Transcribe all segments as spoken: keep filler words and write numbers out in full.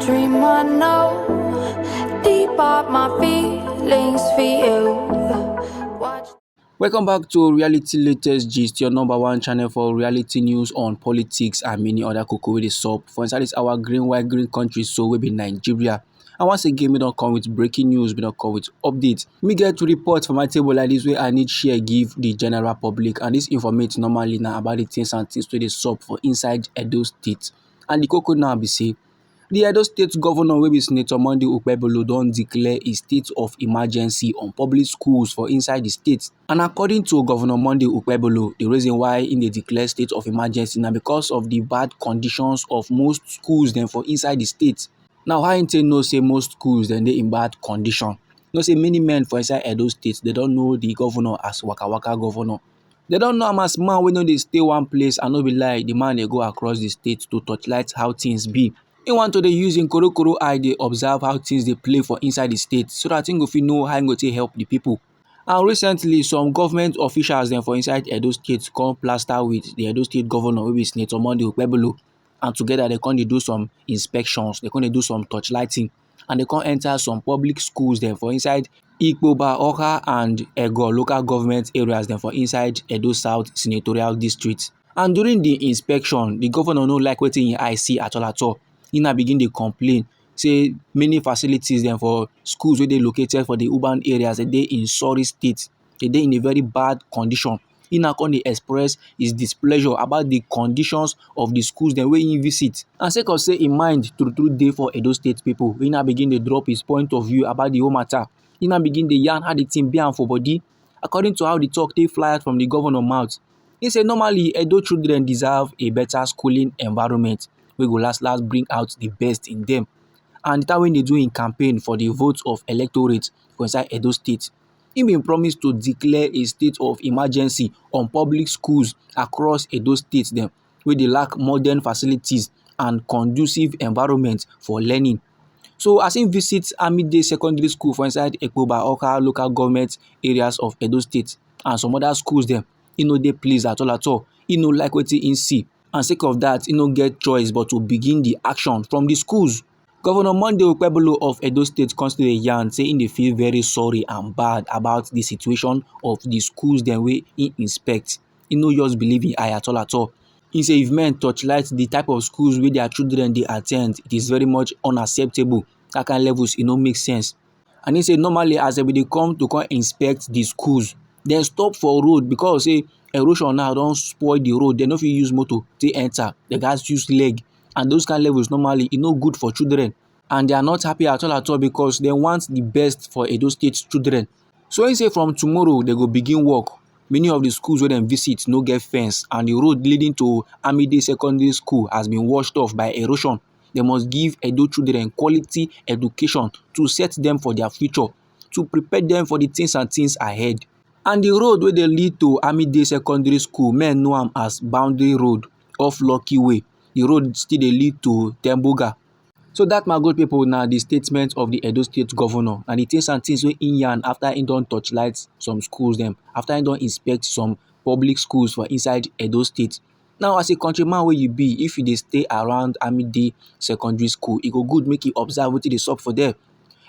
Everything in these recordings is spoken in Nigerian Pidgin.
Dream I know, deep are my feelings for you. Watch. Welcome back to Reality Latest Gist, your number one channel for reality news on politics and many other koko wey dey sup for inside this our green, white, green country, so wey be Nigeria. And once again, we don come with breaking news, we don come with updates. We get report for my table like this wey I need share give the general public, and this informate normally na about the things and things wey dey sup for inside Edo State. And the koko now be say, the Edo State governor wey be Senator Monday Okpebholo don declare a state of emergency on public schools for inside the state. And according to Governor Monday Okpebholo, the reason why im dey declare state of emergency na because of the bad conditions of most schools dem for inside the state. Now, how im take know say most schools dem dey in bad condition? You know say many men for inside Edo State, they don know the governor as waka waka governor. They don know am as man wey no dey stay one place, and no be lie, the man dey go across the state to torchlight how things be. He want to dey use im korokoro eye dey observe how things dey play for inside the state, so that he go fit know how he go take help the people. And recently, some government officials dem for inside Edo State come plaster with the Edo State governor wey be Senator Monday Okpebholo, and together they come dey do some inspections, they come dey do some torchlighting, and they come enter some public schools dem for inside Ikpoba, Oka and Ego local government areas dem for inside Edo South Senatorial District. And during the inspection, the governor no like wetin im eye see at all at all. He na begin dey complain say many facilities dem for schools wey dey located for the urban areas, they dey in sorry state, they dey in a very bad condition. He na come dey express his displeasure about the conditions of the schools dem wey he visit. And sake of say im mind true true dey for Edo State people, he na begin dey drop his point of view about the whole matter. He na begin dey yarn how the thing be am for body. According to how the talk take fly out from the governor mouth, he say normally Edo children deserve a better schooling environment wey go last last bring out the best in them. And the time wey dey do im campaign for the vote of electorate for inside Edo State, he bin promise to declare a state of emergency on public schools across Edo State dem wey dey lack modern facilities and conducive environment for learning. So as he visit Amide Secondary School for inside Ekpoba Oka local government areas of Edo State and some other schools dem, he no dey pleased at all at all. He no like wetin he see, and sake of that, he no get choice but to begin the action from the schools. Governor Monday Okpebholo of Edo State come still dey yarn say he dey feel very sorry and bad about the situation of the schools dem wey he inspect. He no just believe im eye at all at all. He say if men torchlight the type of schools wey their children dey attend, it is very much unacceptable. That kind levels, e no make sense. And he say normally as they be dey come to come inspect the schools, dem stop for road because say erosion now don spoil the road. They no fit use motor take enter. They gats use leg. And those kind levels normally, e no good for children. And they are not happy at all at all because they want the best for Edo State children. So he say from tomorrow, they go begin work. Many of the schools wey dem visit no get fence, and the road leading to Amide Secondary School has been washed off by erosion. They must give Edo children quality education to set them for their future, to prepare them for the things and things ahead. And the road wey dey lead to Amide Secondary School, men know am as Boundary Road off Lucky Way. The road still dey lead to Temboga. So that, my good people, na the statement of the Edo State governor and the things and things wey he yarn after he don torchlight some schools dem, after he don inspect some public schools for inside Edo State. Now, as a countryman wey you be, if you dey stay around Amide Secondary School, e go good make you observe wetin dey sup for there.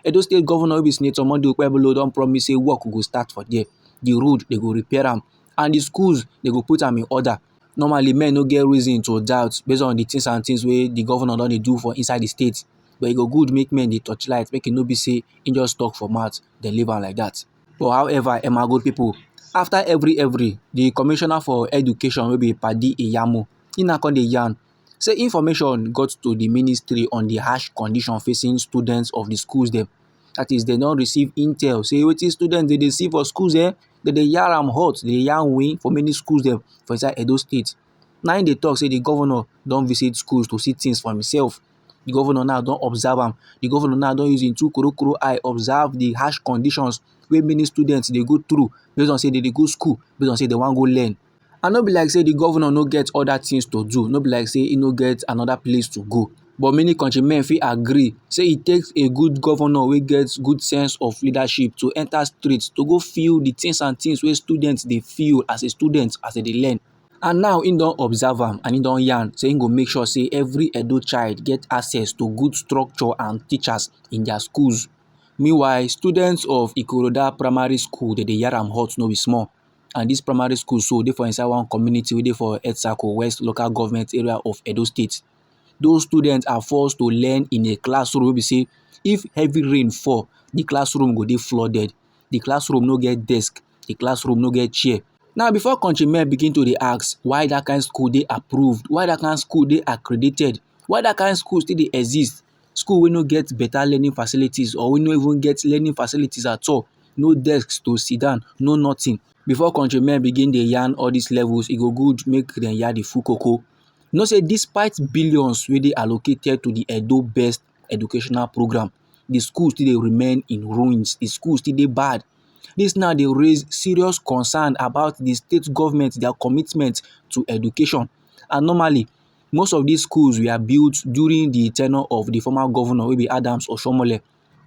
Edo State governor wey be Senator Monday Okpebholo don promise say work go start for there. The road, they go repair am, and the schools, they go put am in order. Normally, men no get reason to doubt based on the things and things wey the governor don dey do for inside the state. But e go good make men dey torchlight, make e no be say he just talk for mouth, then leave am like that. But however, eh, my good people, after every every, the commissioner for education wey be Padi Iyamo, he na come dey yarn say information got to the ministry on the harsh condition facing students of the schools dem. That is, they don receive intel say wetin students dey dey see for schools, eh, they dey yarn am hot, they dey yarn win for many schools dem for inside Edo State. Na im dey talk say the governor don visit schools to see things for himself. The governor now don observe am. The governor now don use im two korokoro eye observe the harsh conditions wey many students dey go through based on say they dey go school, based on say they wan go learn. And no be like say the governor no get other things to do, no be like say he no get another place to go. But many countrymen fit agree say it takes a good governor wey get good sense of leadership to enter street to go feel the things and things wey students dey feel as a student, as they dey learn. And now im don observe am and im don yarn say im go make sure say every Edo child get access to good structure and teachers in their schools. Meanwhile, students of Ikoroda Primary School, dem dey yarn am hot no be small. And this primary school so dey for inside one community wey dey for Etsako West Local Government Area of Edo State. Those students are forced to learn in a classroom wey be say if heavy rain fall, the classroom go dey flooded. The classroom no get desk, the classroom no get chair. Now, before countrymen begin to dey ask why that kind school dey approved, why that kind school dey accredited, why that kind school still dey exist, school wey no get better learning facilities or wey no even get learning facilities at all, no desks to sit down, no nothing. Before countrymen begin dey yarn all these levels, e go good make dem yarn the full koko. You know say despite billions wey dey allocated to the Edo Best educational program, the school still dey remain in ruins, the school still dey bad. This now dey raise serious concern about the state government, their commitment to education. And normally, most of these schools were built during the tenure of the former governor wey be Adams Oshomole.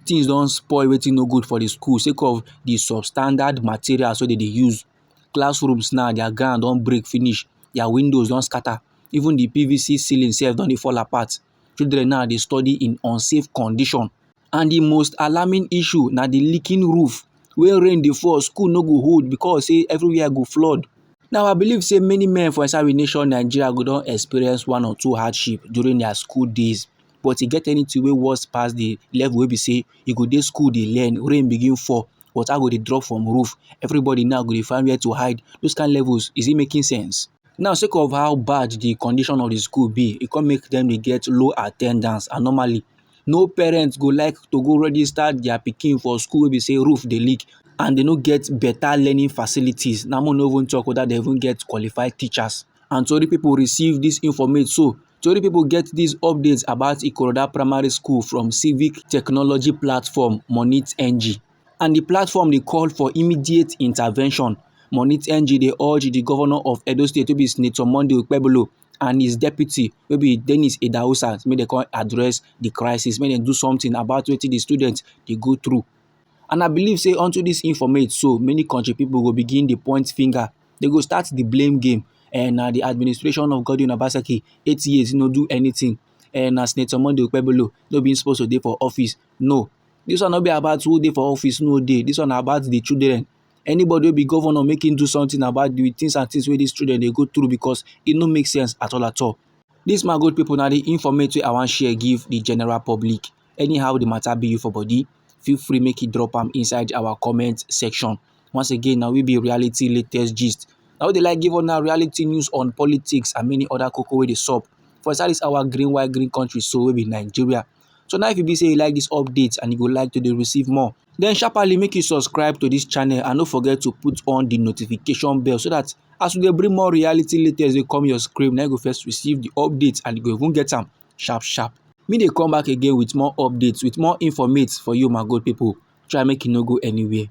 Things don spoil, wetin no good for the school sake of the substandard materials wey dem dey use. Classrooms now, their ground don break finish, their windows don scatter, even the P V C ceiling sef don dey fall apart. Children now dey study in unsafe condition. And the most alarming issue na the leaking roof. When rain dey fall, school no go hold because say everywhere go flood. Now, I believe say many men for inside we nation Nigeria go don experience one or two hardship during their school days. But e get anything wey worse pass the level wey be say you go dey school dey learn, rain begin fall, water go dey drop from roof, everybody now go dey find where to hide. Those kind levels, is it making sense? Now, sake of how bad the condition of the school be, e come make them dey get low attendance, and normally, no parent go like to go register their pikin for school wey be say roof dey leak and they no get better learning facilities. Na mo no even talk whether they even get qualified teachers. And tori people receive this informate so. Tori people get these updates about Ikoroda Primary School from civic technology platform Monit N G. And the platform dey call for immediate intervention. Monit N G dey urge the governor of Edo State, wey be Senator Monday Okpebholo, and his deputy, wey be Dennis Idahosa, make dem come address the crisis, make dem do something about wetin the students dey go through. And I believe say unto this informate so, many country people go begin dey point finger. They go start the blame game. And na the administration of Godwin Obaseki, eight years, e no do anything. And na Senator Monday Okpebholo, no be him suppose to dey for office. No, this one no be about who dey for office no dey. This one na about the children. Anybody wey be governor, make him do something about the things and things wey these children dey go through, because e no make sense at all at all. This, my good people, na the informate wey I wan share give the general public. Anyhow the matter be you for body, feel free make you drop am inside our comment section. Once again, na we be Reality Latest Gist. Na we dey like give una reality news on politics and many other koko wey dey sup for inside this our green white green country so, wey be Nigeria. So now, if you be say you like this update and you go like to dey receive more, then sharply make you subscribe to this channel and no forget to put on the notification bell, so that as we dey bring more reality latest dey come your screen, na you go first receive the update and you go even get am sharp sharp. Me dey come back again with more updates, with more informates for you, my good people. Try make you no go anywhere.